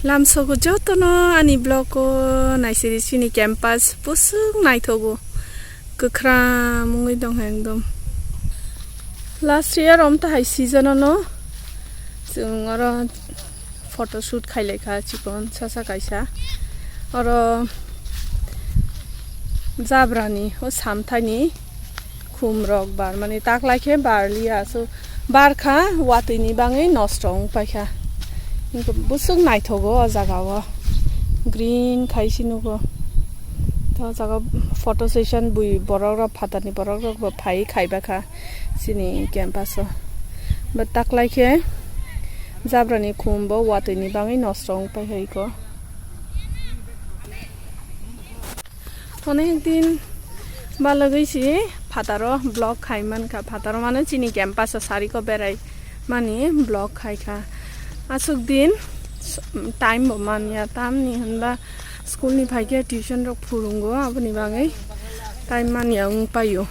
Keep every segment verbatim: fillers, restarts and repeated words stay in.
Lamsogo jotono ani vlog o naisiri chini campus bwswk naithogo, kwkhram wngwi tongkha ekdom. Last year omtahai season ono chwng oro photoshoot khailaikha chikon sasa kaisa. Oro jabrani o samthaini khum rok bar mani taklai khe bar liya, so bar kha, watwi ni bagwi nosto wng paikha. Bwswk naithogo o jaga o, green khai se nugo. To o jaga photo session bui borok rok, phatar ni borok rok bo phai khaiba kha chini campus o. But taklai khe jabrani khum bo watwi ni bagwi nosto wng paikha iko. Onek din balagwi si phataro vlog khai mankha, phataro mano chini campus o sariko berai mani vlog khai kha. Aswk din time bo manya, tamni hwnba school ni phaikhe tuition rok phurungo, aboni bagwi time manya wng paio.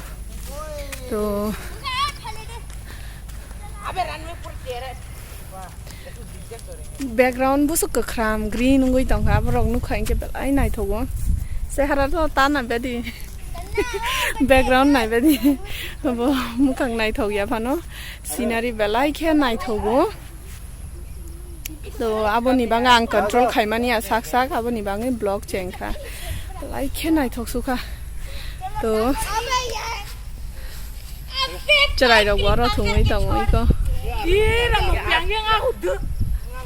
To Background busu kwkhram, green wngwi tongkha, borok nukha hinkhe belai naithogo. Chehara to tana bedi. Background nai bedi. Bo mukhang naithok ya phano. Scenery belai khe naithogo. To aboni bagwi ang control khaimani ya sak sak, aboni bagwi vlog chengkha. Belai khe naithok sukha. To Chwrairok bo oro thwngwi tongo iko.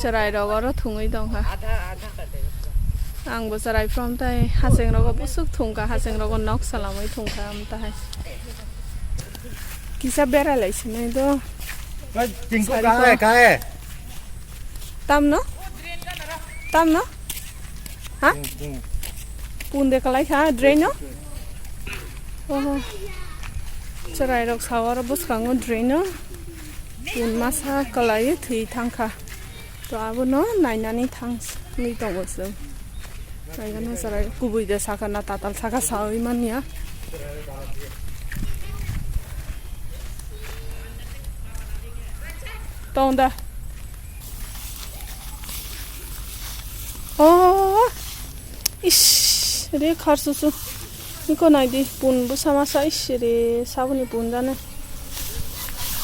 Chwrairok oro thwngwi tongkha. Ang bo chwrai from tai hachengrogo bwswk thwngkha, hachengrogo nok salamwi thwngkha amtahai. Kisa berai lai sinai do. Tingkuk Sariko. Kahe, kahe. Tamno? Tamno? Ha? Pun de kalai kha drain no? Oho. Chwrairok sao aro bwskango drain no. Pun masa kalai thwi thangkha. To abono nainani thangwi tongo chwng. Nainani chwrai kubui de sakha na tatal sakha sawi manya. Tong da. Oh, ish, re khar susu. Niko nai di, pun bwsa masa, ish, re, saboni pun jane.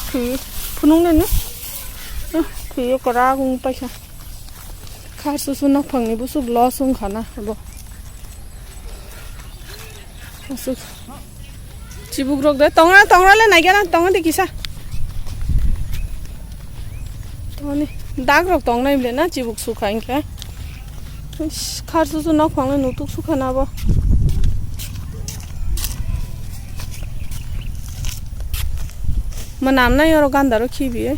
Thwi, phunung le no? Ah, thwi o kwrak wng paikha. Khar susu nok phangni bwswk loss wng khana, abo. Aswk. Chibuk rok de tongra, tongra le naigana, tongra de kisa. Tongni dag rok tongnai ble na chibuk sukha hinkhe. Ish, khar susu nok phang le nutuk sukha na bo. Manam nai oro ganda ro khibi.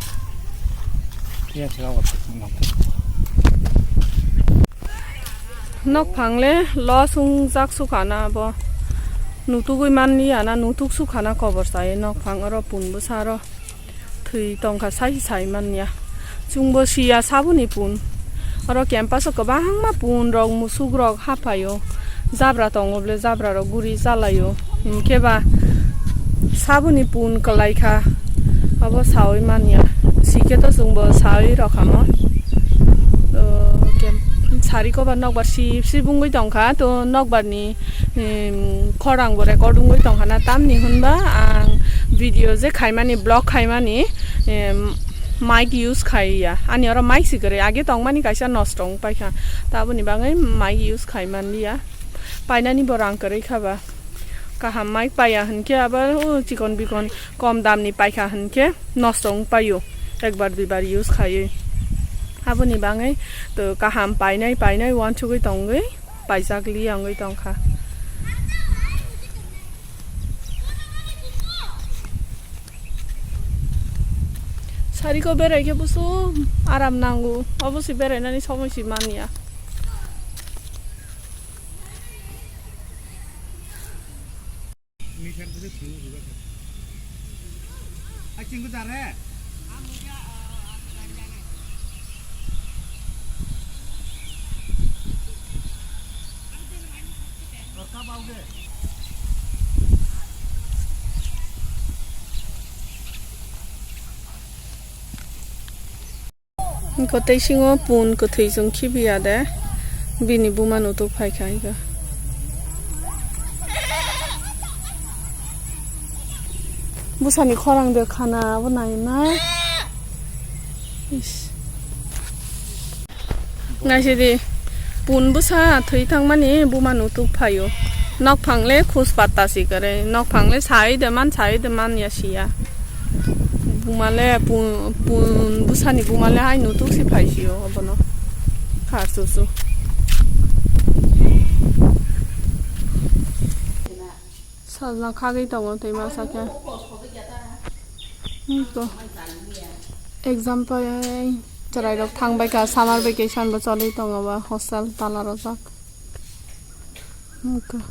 Nok phang le loss wng jak sukha na bo. Nutugwi man liya na, nutuk sukha na kobor sai nok phang oro pun bwsa ro thwi tongkha sai sai man ya. Chwng bo siya saboni pun. Oro campus o kwbangma pun rok, musuk rok haphaio. Jabra tongo bole, jabra rok guri chalaio. Hinkhe ba saboni pun kwlai kha. Abo sawi man ya. Sikhe to chwng bo sawi rw kha mo. To, kem-, sari kobar nokbar sip sip wngwi tongkha. To, nokbar ni, em, khorang bo record wngwi tongkha na. Tamni hwnba ang video je khaimani, vlog khaimani, em, mic use khaiya. Ani oro mic si kwrwi. Age tongmani kaisa nosto wng paikha. To, aboni bagwi mic use khai man liya. Painani bo rang kwrwi kha ba. Kaham mic paiya hinkhe abo, o, chikon bikon kom damni paikha hinkhe nosto wng paio, ekbar duibar use khaiwi. Aboni bagwi to kaham painai painai uansugwi tongwi paijak li wngwi tongkha. Sariko berai khe busu aram nango, obo se berainani somoi se manya. Wngkha tei singo pun kwthwi chwng khibiya de, bini buma nutuk phai kha wngkha. Bwsani khorang de khana abo nai na. Ish. Naisidi, pun bwsa thwi thangmani buma nutuk phaio. Nokphang le khus patta si kwrwi, nokphang le sai de man, sai de man ya siya. Buma le pun, pun bwsani buma le hai nutuk si phai sio obono. Kha su su. Sajna khagwi tongo tei masa khe. Hmm, to. Exam pai chwrairok thangbai kha, summer vacation bo choli tongo ba, hostel tala rwjak. Hmm, to.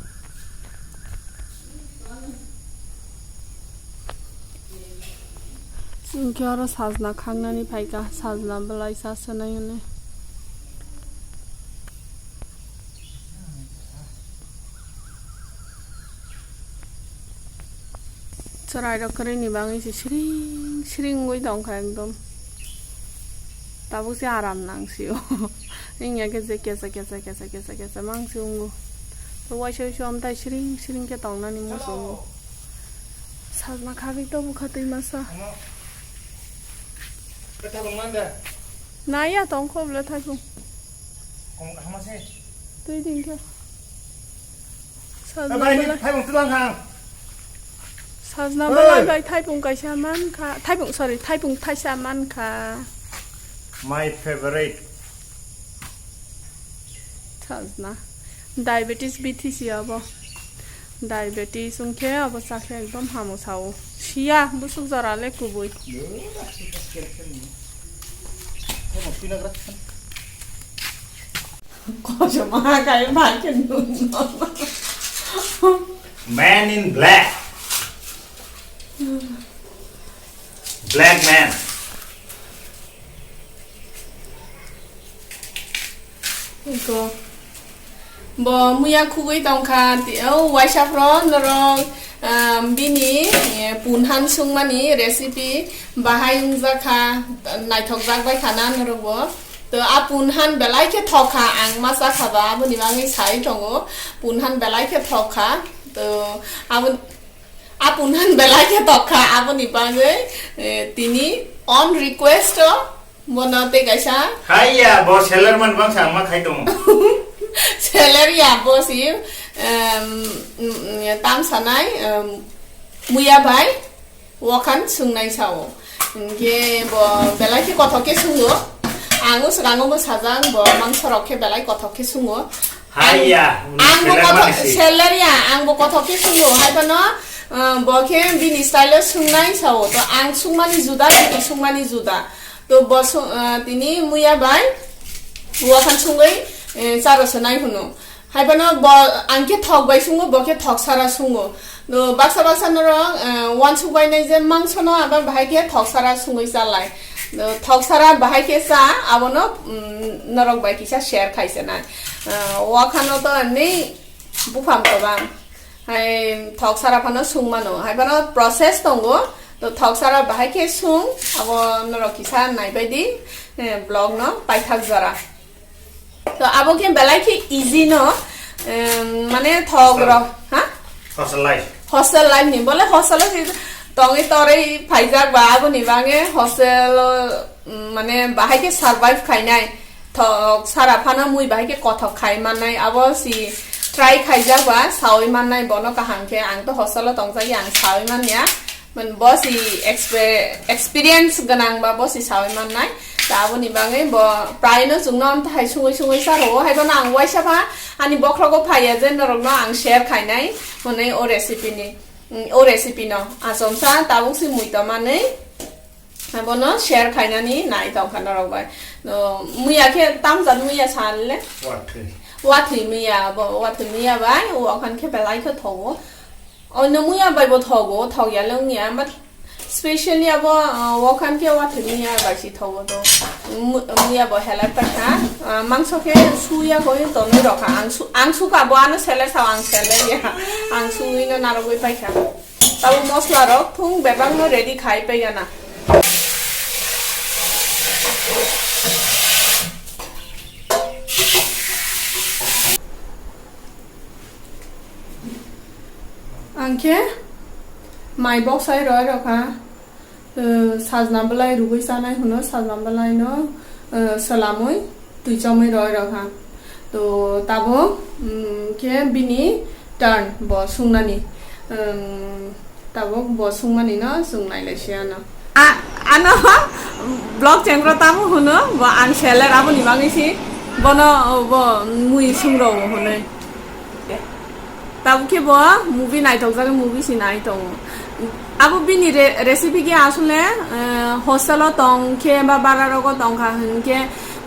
Hinkhe oro sajna khangnani phaikha, sajna belai cha swnai hwnwi. Chwrairok kwrwini bagwi se siring siring wngwi tongkha ekdom. Tabuk se aram nangsio. Wngya khe je kesa kesa kesa kesa kesa mangsi wngo. To waisa waisa amtai siring siring khe tongnani muchungo. Sajna khagwi to bwkha twi masa. Naiya tongkho bwle thaipung. Twi dingkhe. Sajna belai, thaipung twi langkha. Sajna belai bai thaipung kaisa mankha. Thaipung, sorry, thaipung thaisa mankha. My favorite. Sajna. Diabetes bithi si abo. Diabetes wngkhe abo chakhe ekdom hamo sao. Siya, bwswk jora le kubui. Kochoma kai bai khe nukno. Man in black. Black man. Iko. Bo muya khugwi tongkha, ti-, o waisa phro norok, ah, bini, eh, punhan sungmani recipe bahai wngjakha, naithokjak bai khana norok bo. To a punhan belai khe thokha, ang ma chakha ba, aboni bagwi sai tongo, punhan belai khe thokha. To abo, a punhan belai khe thokha, aboni bagwi, eh, tini on request o, bono tei kaisa. Hai ya, bo seller man bangsa ang ma khai tongo. Seller ya, bo si, em, mm, tam sanai, em, muya bai, wakhan sungnai sao. Hingke bo belai khe kothok khe sungo. Ang o swkango bo sajak, bo mangso rok khe belai kothok khe sungo. Hai ya, ang bo seller kothok, man si. Seller ya, ang bo kothok khe sungo. Hai phano, ah, bo khe bini style o sungnai sao. To ang sungmani juda, bini sungmani juda. To bo sung-, ah, tini muya bai wakhan sungwi, eh, charo swnai hwno. Hai phano bo ang khe thok bai sungo, bo khe thok sara sungo. No, baksa baksa norok, eh, wansuk bai nai je mangso no abo bahai khe thok sara sungwi chalai. No, thok sara bahai khe cha, abono, mm, norok bai kisa share khai se nai. Eh, wakhano to ani buphang kobang. Hai thok sara phano sung mano. Hai phano process tongo. To thok sara bahai khe sung, abo norok kisa nai bai di, eh, vlog no paithak jora. To abo khe belai khe easy no, em, mane thok rok, ha? Hostel life. Hostel life ni, bole hostel o si tongwi torwi phaijak ba, aboni bagwi hostel o, mm, mane bahai khe survive khainai, thok sara phano mui bahai khe kothok khai mannai, abo si try khaijak ba, sawi mannai bono kaham khe, ang to hostel o tongjak ya, ang sawi manya. Man bo si expe-, experience gwnang ba bo si sawi mannai. Ta aboni bagwi bo prai no chwngno amtahai sungwi sungwi sa rwo. Hai bono ang waisa pha ani bokhrogo phaiya je norokno ang share khainai hwnwi o recipe ni, mm, o recipe no achomsa tabuk si mui tongmanwi. Hai bono share khainani nai tongkha norok bai. No, muya khe tamjani muya sanle? Wathwi. Wathwi muya bo, wathwi muya bai, o okhan khe belai khe thogo. Ono muya bai bo thogo, thok ya le wngya, but specially abo, ah, wakhan khe wathwi muya bai si thogo to. Mu-, muya bo helai paikha, ah, mangso khe suya koi tonwi rokha. Ang su-, ang sukha bo ano seler sao, ang seler ya. Ang suwi no narwgwi paikha. Tabo mosla rok thung bebak no ready khai paigana. Ang khe mai boksai roi rokha, eh, sajna belai rugui chanai hwno, sajna belai no, eh, swlamwi twi chomwi roi rokha. To tabuk, mm, khe bini turn bo sungnani. Em, tabuk bo sungmani no chwng nailai se ano. A-, ano vlog chengro tamo hwno, bo ang seller aboni bagwi si bono bo mui sungro hwnwi. Tabuk khe bo movie naithokjagwi movie se nai tongo. Abo bini re-, recipe khe asole, eh, hostel o tong khe ba bara rogo tong kha hwn khe,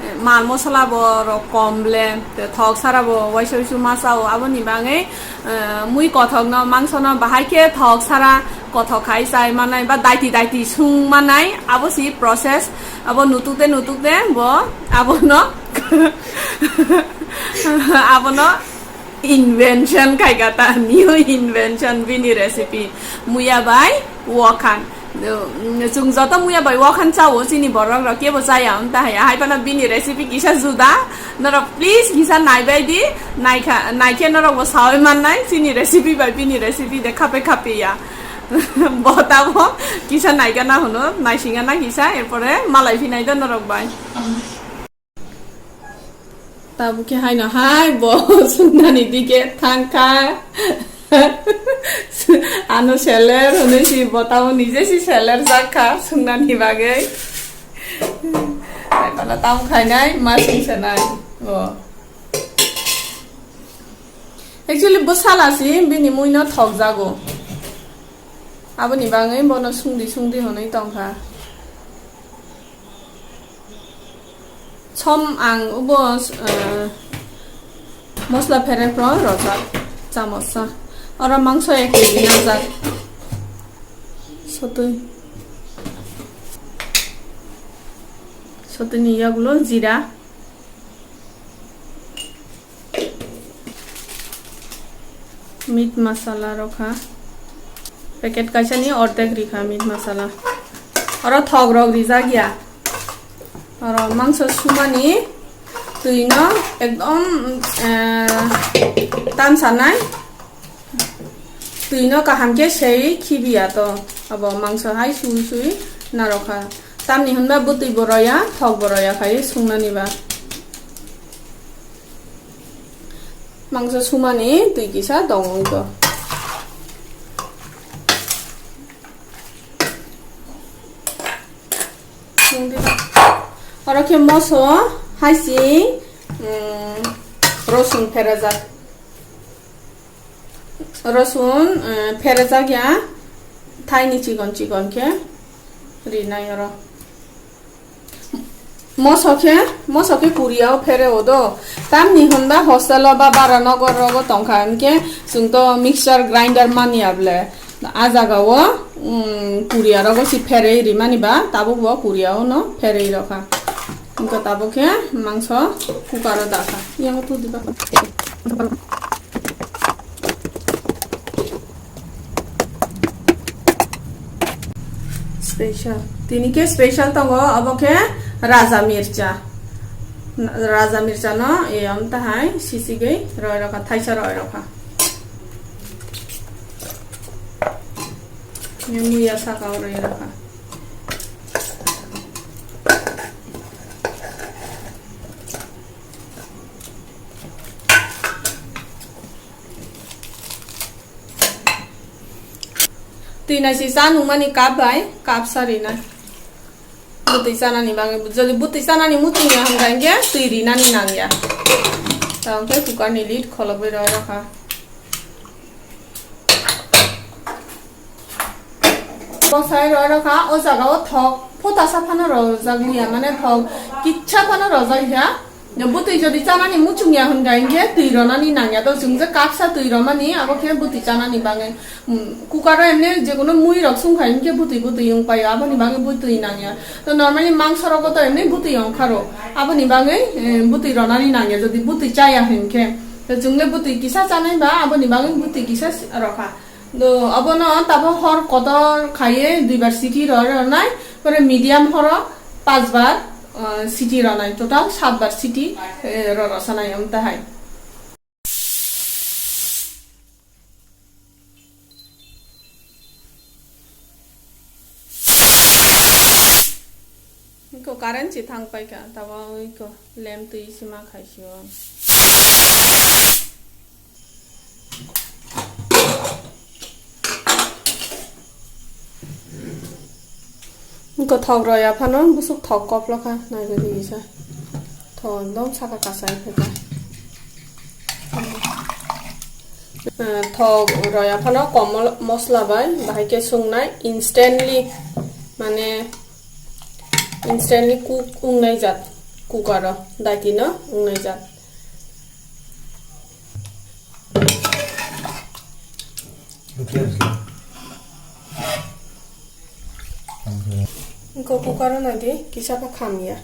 eh, mal mosola bo rok kom le, te thok sara bo waisa waisu ma chao. Aboni bagwi, eh, mui kothok no, mangso no bahai khe thok sara kothok khai chai manai ba daiti daiti sung manai, abo si process. Abo nutuk te nutuk te bo abono, abono invention khai kha ta, new invention bini recipe. Muya bai wakhan. Chwng joto muya bai wakhan chao, chini borok rok kebo chaya wng ta haya. Hai phano bini recipe kisa juda. Norok please kisa naibai di. Naikha, naikhe norok bo sawi mannai. Chini recipe bai bini recipe de khape khape ya. Bo tamo kisa naigana hwno, naisingana kisa, erpore malai phinai do norok bai. Tabuk khe haino hai bo sungnani dike thangkha. Ano seller hwnwi si bo tamo nije si seller jakha sungnani bagwi. Hai bala tamo khainai ma sung sanai bo. Actually bo sala si bini mui no thok jago. Aboni bagwi bono sungdi sungdi hwnwi tongkha. Som ang ubo, eh, mosla pherepro rojak chamosa. Oro mangso ek kg nangjak. Sotwi. Sotwini yagulo jira. Meat masala rok ha. Packet kaisa ni ordek rikha meat masala. Oro thok rok rijak ya. Oro mangso sumani twi no ekdom, eh, tan sanai. Twi no kaham khe sei khibiya to. Abo mangso hai sui sui narokha. Tamni hwnba bwtwi bo roya, thok bo roya khai sungnani ba. Mangso sumani twi kisa tong wngkha. Oro khe moso hai si, mm, rosun pherajak. Rosun, eh, pherajak ya, thaini chikon chikon khe rinai oro. Moso khe, moso khe kuria o phere o do. Tamni hwnba hostel o ba bara nogor rogo tongkha, hinkhe chwng to mixture grinder manya ble. A jaga o, um, kuria rogo si pherwi rimani ba, tabuk bo kuria o no pherwi rokha. Hinkhe tabuk khe mangso cooker o dakha. Yang tu diba. Special. Tini khe special tongo, obo khe raja mircha. Raja mircha no, e, am tahai, sisigwi, roi rokha, thaisa roi rokha. Ni muya saka o roi rokha. Twi nai si cha nungmani cup bai cup sa rinai. Bwtwi chanani bagwi, jodi bwtwi chanani muchung ya hwnba hinkhe twi rinani nangya. Tamo khe cooker ni lid kholobwi roi rokha. Bosai roi rokha, o jaga o thok phutasa phano rojak liya, mane thok kitsa phano rojak ya. Bwtwi jodi chanani muchung ya hwnka hinkhe twi ronani nangya, to chwng je kapsa twi romani abo khe bwtwi chanani bagwi. Mm, cooker o emne jekono mui rok sungkha hinkhe bwtwi bwtwi wngpaio, aboni bagwi bwtwi nangya. To normally mangso rogo to emne bwtwi wngkharo, aboni bagwi, eh, bwtwi ronani nangya jodi bwtwi chaya hinkhe. To chwng le bwtwi kisa chanai ba aboni bagwi bwtwi kisa rokha. Do, abono tabo hor kotor khaiwi duibar siti rw-, rwnai, pore medium horo pachbar, Ah, siti ronai, total satbar siti, eh, ro rosanai amtahai. Iko current si thang paikha, tabo iko lem twi si ma khaisio. Iko thok rw ya phano bwswk thok koplokha, naibaidi kisa. Thok ekdom saka kasai phaikha. Eh, thok rw ya phano kom mol-, mosla bai bahai khe sungnai instantly, mane instantly cook wngnai jat, cooker o daitino wngnai jat. Iko cooker o nadi kisa khe khamya.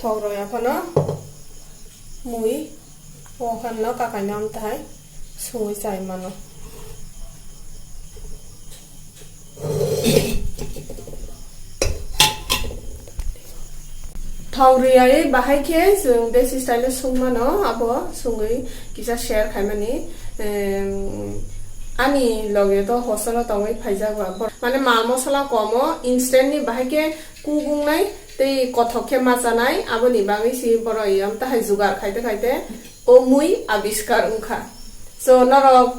Thok rw ya phano mui o phano kakai nam thai sungwi chai mano. Thok riyai bahai khe chwng desi style o sung mano, abo sungwi kisa share khaimani. Em, ani loge to hostel o tongwi phaijak ba, mane mal mosola komo, instant ni bahai khe kuk wngnai tei kothok khe machanai, aboni bagwi si borok yam tahai jugar khaite khaite o mui abiskar wngkha. So, norok,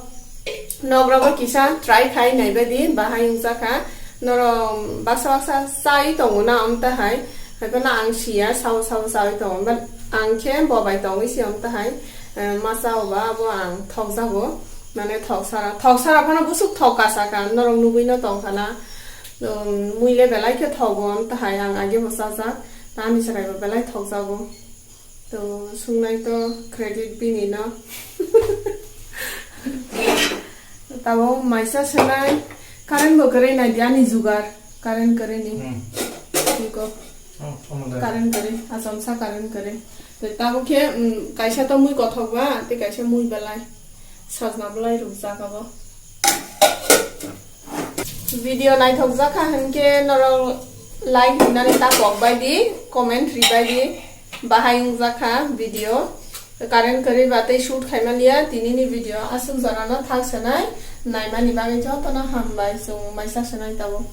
nogrogo kisa try khai naibaidi, bahai wngjakha. Norok baksa baksa chai tongo na, amtahai. Haiphano ang siya, sabo sabo chawi tongo. But ang khe bobai tongwi si amtahai, eh, ma chao ba, abo ang thokjago. Mane thoksara, thoksara phano bwswk thok kasaka, norok nugwi no tongkha na. Um, mui le belai khe thogo, amtahai ang age bo chajak. Tani sakai bo belai thokjago. To, sungnai to credit bini no. Tabo maisa swnai, current bo kwrwi nai di ani jugar, current kwrwi ni. Hmm. Iko. Oh, omo dai. Current kwrwi, achomsa current kwrwi. To, tabo khe, mm, kaisa to mui kothok ba, tei kaisa mui belai. Sajna belai rwkjak abo. Video naithokjak kha hinkhe norok like hinani ta kok bai di, comment ri bai di, bahai wngjak kha video. Current kwrwi ba tei shoot khaimaliya tinini video aswk jorano thak sanai naimani bagwi jotono hambai, chwng maisa sanai tabuk.